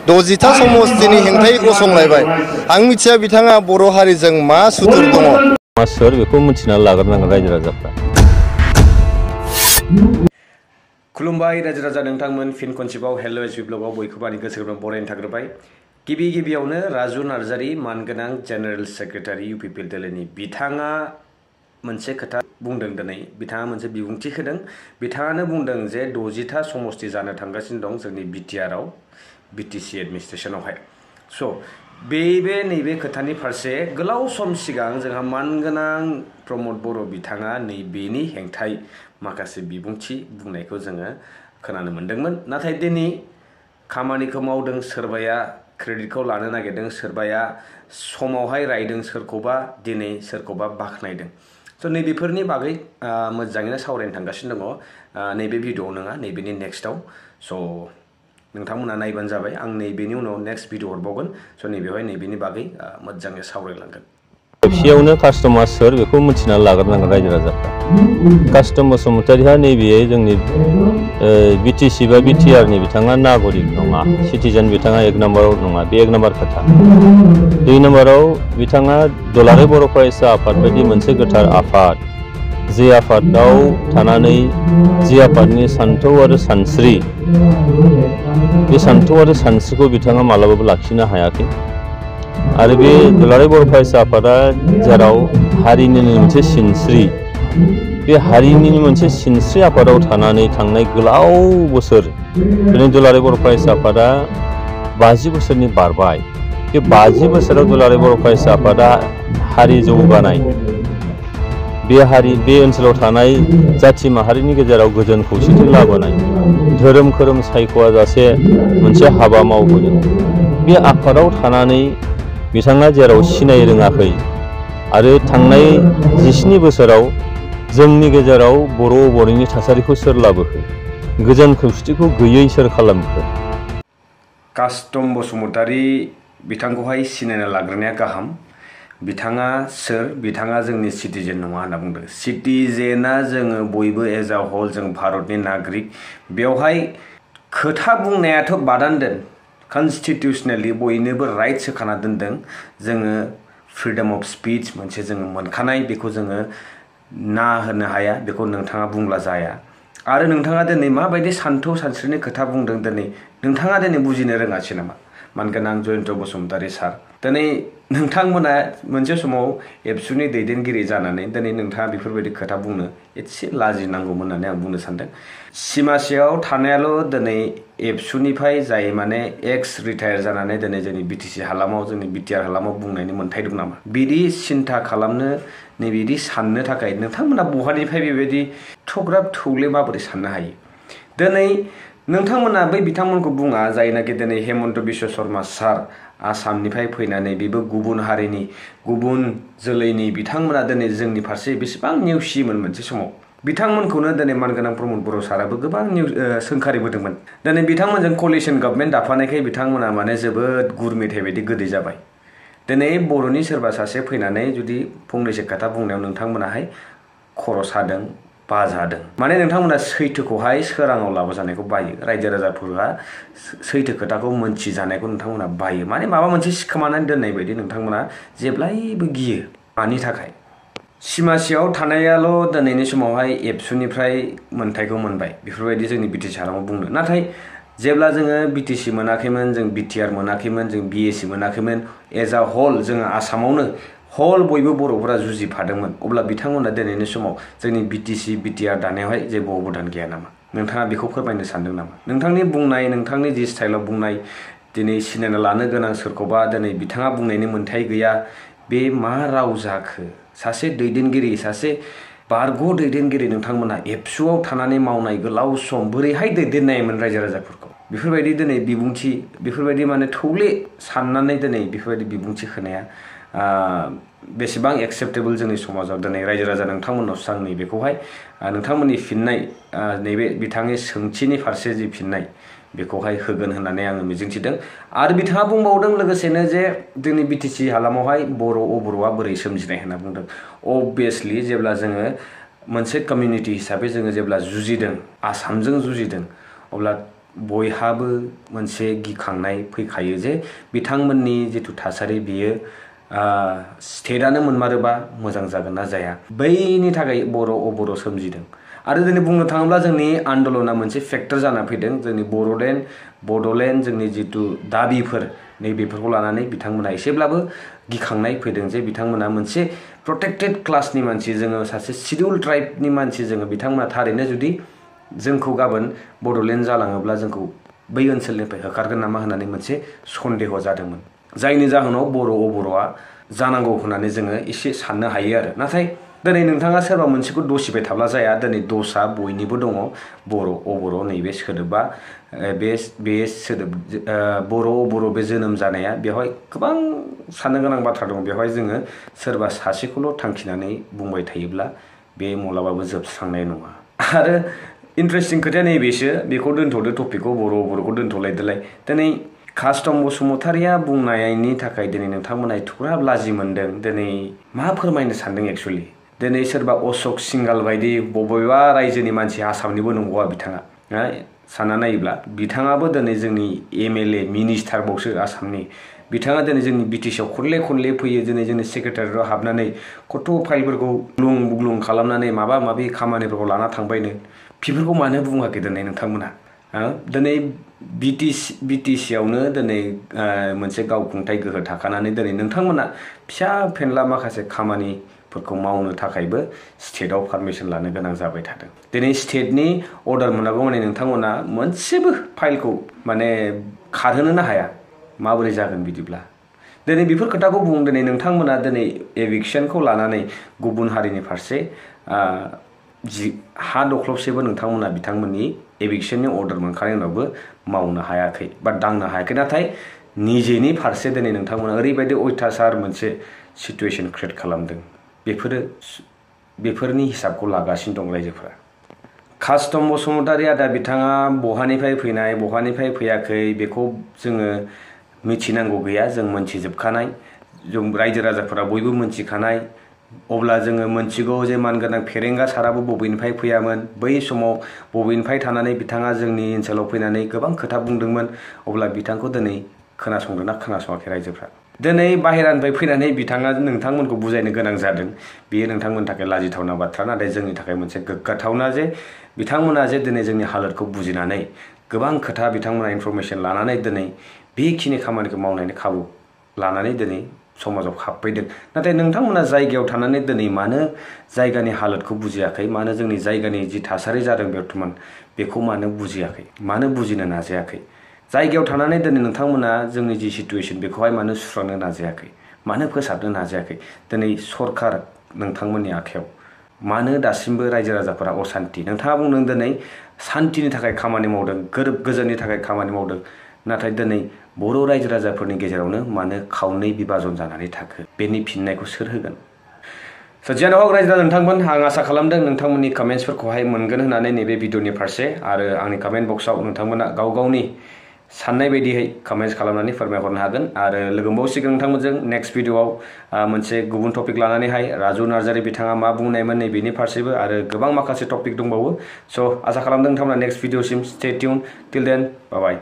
दजिथा समस्तिनि हेंथायै गसंलायबाय आं मिथिया बिथाङा बर' हारिजों मा सुथुर दङ सोर बेखौ मिथिना लाग्रोनांगोन रायजो राजाफ्रा। खुलुमबाय रायजो राजा नोंथांमोन फिन खनसेबाव हेलो एसबि ब्लगाव बयखौबो आंनि गोसो गोरबोजों बरायनो थाग्रोबाय। गिबियावनो राजु नार्जारी मानगोनां जेनेरेल सेक्रेटारि इउपिपिएल दोलोनि बिथाङा मोनसे खोथा बुंदों। दिनै बिथाङा मोनसे बिबुंथि होदों। बिथाङानो बुंदों जे 60टा समस्ति जानो थांगासिनो दं जोंनि बिटिआरआव बिटिसि एडमिनिस्ट्रेशनावहाय। स' नैबे खोथानि फारसे गोलाव सम सिगां जोंहा मानगोनां प्रमद बर' बिथाङा नैबेनि हेंथायै माखासे बिबुंथि बुंनायखौ जोङो खोनानो मोन्दोंमोन। नाथाय दिनै खामानिखौ मावदों, सोरबाया क्रेडिटखौ लानो नागिरदों, सोरबाया समावहाय रायदों, सोरखौबा दिनै सोरखौबा बाख्नायदों। स' नैबेफोरनि बागै मोजाङैनो सावरायनो थांगासिनो दङ। नैबे भिडिअ'आव नङा, नैबेनि नेक्स्टआव। स' नोंथांमोना नायबानो जाबाय। आं नैबेनि उनाव नेक्स्ट भिडिअ हरबावगोन। स' नैबेवहाय नैबेनि बागै मोजाङै सावरायलांगोन। खेबसेयावनो कास्टमा सोर बेखौ मिथिना लाग्रोनांगोन रायजो राजाफ्रा। कास्टम बसुमतारीहा नैबे जोंनि बिटिसि बा बिटिआरनि बिथाङा नागरिक नङा, सिटिजेन बिथाङा 1 नाम्बाराव नङा, बे 1 नाम्बार खोथा। 2 नाम्बाराव बिथाङा दुलाराय बर' फरायसा आफाद बायदि मोनसे गोथार आफाद, जे आफादाव थानानै जे आफादनि सान्थौ आरो सानस्रि, बे सान्थौ आरो सानस्रिखौ बिथाङा मालाबाबो लाखिनो हायाखै। आरो बे दुलाराय बर' फरायसा आफादा जेराव हारिनि मोनसे सिनस्रि, बे हारिनि मोनसे सिनस्रि आफादाव थानानै थांनाय गोलाव बोसोर, दिनै दुलाराय बर' फरायसा आफादा 50 बोसोरनि बारबाय। बे 50 बोसोराव दुलाराय बर' फरायसा आफादा हारि जौगानाय, बे ओनसोलाव थानाय जाथि माहारिनि गेजेराव गोजोन खौसेथि लाबोनाय, धोरोम खोरोम सायख'आ जासे मोनसे हाबा मावबोदों। बे आफादाव थानानै बिथाङा जेराव सिनाय रोङाखै आरो थांनाय 17 बोसोराव जोंनि गेजेराव बर'नि थासारिखौ सोर लाबोखो, गोजोन खौसेथिखौ गैयै सोर खालामखो। कास्टम बसुमतारी बिथांखौहाय सिनायना लाग्रोनाया गाहाम। बिथाङा सोर? बिथाङा जोंनि सिटिजेन नङा होनना बुंदों। सिटिजेना जोङो बयबो एज आ हल, जों भारतनि नागरिक। बेवहाय खोथा बुंनायाथ' बादान दोन, कनस्टिटिउसनेलि बयनोबो राइट्स होखाना दोनदों। जोङो फ्रिडम अफ स्पिच मोनसे जोङो मोनखानाय, बेखौ जोङो ना होनो हाया, बेखौ नोंथाङा बुंब्ला जाया। आरो नोंथाङा दिनै माबायदि सान्थौ सानस्रिनि खोथा बुंदों, दिनै नोंथाङा दिनै बुजिनो रोङासै नामा मानगोनां जयन्त बसुमतारी सार? दिनै नोंथांमोना मोनसे समाव एबसुनि दैदेनगिरि जानानै दिनै नोंथाङा बेफोरबायदि खोथा बुंनो एसे लाजिनांगौमोन होननानै आं बुंनो सानदों। सिमासेयाव थानायाल' दिनै एबसुनिफ्राय जाय माने एक्स रिटायार जानानै दिनै जोंनि बिटिसि हालामाव, जोंनि बिटिआर हालामाव बुंनायनि मोन्थाय दं नामा? बिदि सिन्था खालामनो, नैबिदि साननो थाखाय नोंथांमोना बहानिफ्राय बेबायदि थग्राब थौले माबोरै साननो हायो? दिनै नोंथांमोना बै बिथांमोनखौ बुङा जायनाखि दिनै हेमन्त बिश्व शर्मा सार आसामनिफ्राय फैनानै बेबो गुबुन हारिनि, गुबुन जोलैनि बिथांमोना दिनै जोंनि फारसे बेसेबां नेवसियोमोन मोनसे समाव। बिथांमोनखौनो दिनै मानगोनां प्रमद बर' साराबो गोबां सोंखारिबोदोंमोन। दिनै बिथांमोनजों कलिसन गभर्नमेन्ट दाफानायखाय बिथांमोना माने जोबोद गुर मेथाइ बायदि गोदै जाबाय। दिनै बर'नि सोरबा सासे फैनानै जुदि फंनैसो खोथा बुंनायाव नोंथांमोनाहाय खर' सादों, बाजादों। माने नोंथांमोना सैथोखौहाय सोराङाव लाबोजानायखौ बायो। रायजो राजाफोरा सैथो खोथाखौ मोनथिजानायखौ नोंथांमोना बायो। माने माबा मोनसे सिखोमानानै दोननाय बायदि नोंथांमोना जेब्लायबो गियो। मानि थाखाय? सिमासेयाव थानायाल' दिनैनि समावहाय एबसुनिफ्राय मोन्थायखौ मोनबाय, बेफोरबायदि जोंनि बिटिसि हालामाव बुंनो। नाथाय जेब्ला जोङो बिटिसि मोनाखैमोन, जों बिटिआर मोनाखैमोन, जों बिएसि मोनाखैमोन, एज आ हल जोङो आसामावनो हल बयबो बर'फोरा जुजिफादोंमोन, अब्ला बिथांमोना दिनैनि समाव जोंनि बिटिसि बिटिआर दानायावहाय जेबो अबदान गैया नामा? नोंथाङा बेखौ फोरमायनो सानदों नामा? नोंथांनि बुंनाय, नोंथांनि जि स्टाइलाव बुंनाय, दिनै सिनायना लानो गोनां सोरखौबा दिनै बिथाङा बुंनायनि मोन्थाय गैया, बे मा राव जाखो? सासे दैदेनगिरि, सासे बारग' दैदेनगिरि नोंथांमोना एबसुआव थानानै मावनाय गोलाव सम बोरैहाय दैदेननायमोन रायजो राजाफोरखौ? बेफोरबायदि दिनै बिबुंथि, बेफोरबायदि माने थौले साननानै दिनै बेफोरबायदि बिबुंथि होनाया बेसेबां एक्सेप्टेबल जोंनि समाजाव? दिनै रायजो राजा नोंथांमोननावसो आं नैबेखौहाय नोंथांमोननि फिननाय, नैबे बिथांनि सोंथिनि फारसे जि फिननाय, बेखौहाय होगोन होननानै आङो मिजिंथिदों। आरो बिथाङा बुंबावदों लोगोसेनो जे जोंनि बिटिसि हालामावहाय बर'आ बोरै सोमजिनाय होनना बुंदों। अबभियासलि जेब्ला जोङो मोनसे कमिउनिटि हिसाबै जोङो जेब्ला जुजिदों, आसामजों जुजिदों, अब्ला बयहाबो मोनसे गिखांनाय फैखायो जे बिथांमोननि जिथु थासारि बियो स्टेटआनो मोनमारोबा मोजां जागोन ना जाया बैनि थाखाय बर' सोमजिदों आरो दिनै बुंनो थाङोब्ला जोंनि आन्दलना मोनसे फेक्टर जाना फैदों जोंनि बड'लेण्ड जोंनि जिथु दाबिफोर नैबेफोरखौ लानानै बिथांमोना एसेब्लाबो गिखांनाय फैदों जे बिथांमोना मोनसे प्रोटेक्टेड क्लासनि मानसि जोङो सासे शिड्युल ट्राइबनि मानसि जोङो बिथांमोना थारैनो जुदि जोंखौ गाबोन बड'लेण्ड जालाङोब्ला जोंखौ बै ओनसोलनिफ्राय होखारगोन नामा होननानै मोनसे सन्देह जादोंमोन जायनि जाहोनाव बर'आ जानांगौ होननानै जोङो एसे साननो हायो आरो नाथाय दिनै नोंथाङा सोरबा मोनसेखौ दसिबाय थाब्ला जाया दिनै दसआ बयनिबो दङ बर' नैबे सोदोबा बे सोदोब बर' बे जोनोम जानाया बेवहाय गोबां साननो गोनां बाथ्रा दङ बेवहाय जोङो सोरबा सासेखौल' थांखिनानै बुंबाय थायोब्ला बे माब्लाबाबो जोबस्रांनाय नङा आरो इन्ट्रेस्टिं खोथाया नैबेसो बेखौ दोनथ'दो टपिकखौ बर'खौ दोनथ'लायदोलाय दिनै कास्टम बसुमतारिया बुंनायनि थाखाय दिनै नोंथांमोना एथ'ग्राब लाजि मोनदों दिनै मा फोरमायनो सानदों एक्सुअलि दिनै सोरबा अशक सिंगाल बायदि बबेबा रायजोनि मानसि आसामनिबो नंगौआ बिथाङा सानना नायोब्ला बिथाङाबो दिनै जोंनि MLA मिनिस्टारबावसो आसामनि बिथाङा दिनै जोंनि बिटिसिआव खनले फैयो दिनै जोंनि सेक्रेटारियाव हाबनानै कत' फाइलफोरखौ बुग्लुं खालामनानै माबा माबि खामानिफोरखौ लाना थांबायनो बेफोरखौ मानो बुङाखै दिनै नोंथांमोना दिनै बिटिसिआवनो दिनै मोनसे गावखुंथाय गोहो थाखानानै दिनै नोंथांमोना फिसा फेनला माखासे खामानिफोरखौ मावनो थाखायबो स्टेटआव पारमिसन लानो गोनां जाबाय थादों दिनै स्टेटनि अर्डार मोनागौ माने नोंथांमोना मोनसेबो फाइलखौ माने खारहोनोनो हाया माबोरै जागोन बिदिब्ला दिनै बेफोर खोथाखौ बुं दिनै नोंथांमोना दिनै एभिक्सनखौ लानानै गुबुन हारिनि फारसे हा दख्लबसेबो नोंथांमोना बिथांमोननि एभिक्सननि अर्डार मोनखांनायनि उनावबो मावनो हायाखै बा दांनो हायाखै नाथाय निजेनि फारसे दिनै नोंथांमोना ओरैबायदि अयथासार मोनसे सिटुएसन क्रिएट खालामदों बेफोरनि हिसाबखौ लागासिनो दं रायजोफोरा कास्टम बसुमतारिया दा बिथाङा बहानिफ्राय फैनाय बहानिफ्राय फैयाखै बेखौ जोङो मिथिनांगौ गैया जों मोनथिजोबखानाय जों रायजो राजाफोरा बयबो मोनथिखानाय अब्ला जोङो मोनथिगौ जे मानगोनां फेरेंगा साराबो बबेनिफ्राय फैयामोन बै समाव बबेनिफ्राय थानानै बिथाङा जोंनि ओनसोलाव फैनानै गोबां खोथा बुंदोंमोन अब्ला बिथांखौ दिनै खोनासंदोंना खोनासङाखै रायजोफ्रा दिनै बाहेरानिफ्राय फैनानै बिथाङा नोंथांमोनखौ बुजायनो गोनां जादों बेयो नोंथांमोननि थाखाय लाजिथावना बाथ्रा नाथाय जोंनि थाखाय मोनसे गोग्गाथावना जे बिथांमोना जे दिनै जोंनि हालोदखौ बुजिनानै गोबां खोथा बिथांमोना इनफरमेसन लानानै दिनै बेखिनि खामानिखौ मावनायनि खाबु लानानै दिनै समाजाव हाबफैदों नाथाय नोंथांमोना जायगायाव थानानै दिनै मानो जायगानि हालोदखौ बुजियाखै मानो जोंनि जायगानि जि थासारि जादों बर्थमान बेखौ मानो बुजियाखै मानो बुजिनो नाजायाखै जायगायाव थानानै दिनै नोंथांमोना जोंनि जि सिटुएसन बेखौहाय मानो सुस्रांनो नाजायाखै मानो फोसाबनो नाजायाखै दिनै सरकार नोंथांमोननि आखायाव मानो दासिमबो रायजो राजाफोरा असान्ति नोंथाङा बुंदों दिनै सान्तिनि थाखाय खामानि मावदों गोरोब गोजोननि थाखाय खामानि मावदों नाथाय दिनै बर' रायजो राजाफोरनि गेजेरावनो मानो खावनै बिभाजन जानानै थाखो बेनि फिननायखौ सोर होगोन जियानो हक रायजो राजा नोंथांमोन आं आसा खालामदों नोंथांमोननि कमेन्ट्सफोरखौहाय मोनगोन होननानै नैबे भिडिअनि फारसे आरो आंनि कमेन्ट बक्सआव नोंथांमोना गावनि साननाय बायदियै कमेन्ट्स खालामनानै फोरमायहरनो हागोन आरो लोगो मोनबावसिगोन नोंथांमोनजों नेक्स्ट भिडिअआव मोनसे गुबुन टपिक लानानैहाय राजु नार्जारि बिथाङा मा बुंनायमोन नैबेनि फारसेबो आरो गोबां माखासे टपिक दंबावो स' आसा खालामदों नोंथांमोना नेक्स्ट भिडिअसिम स्टे टिउन टिल देन बाय बाय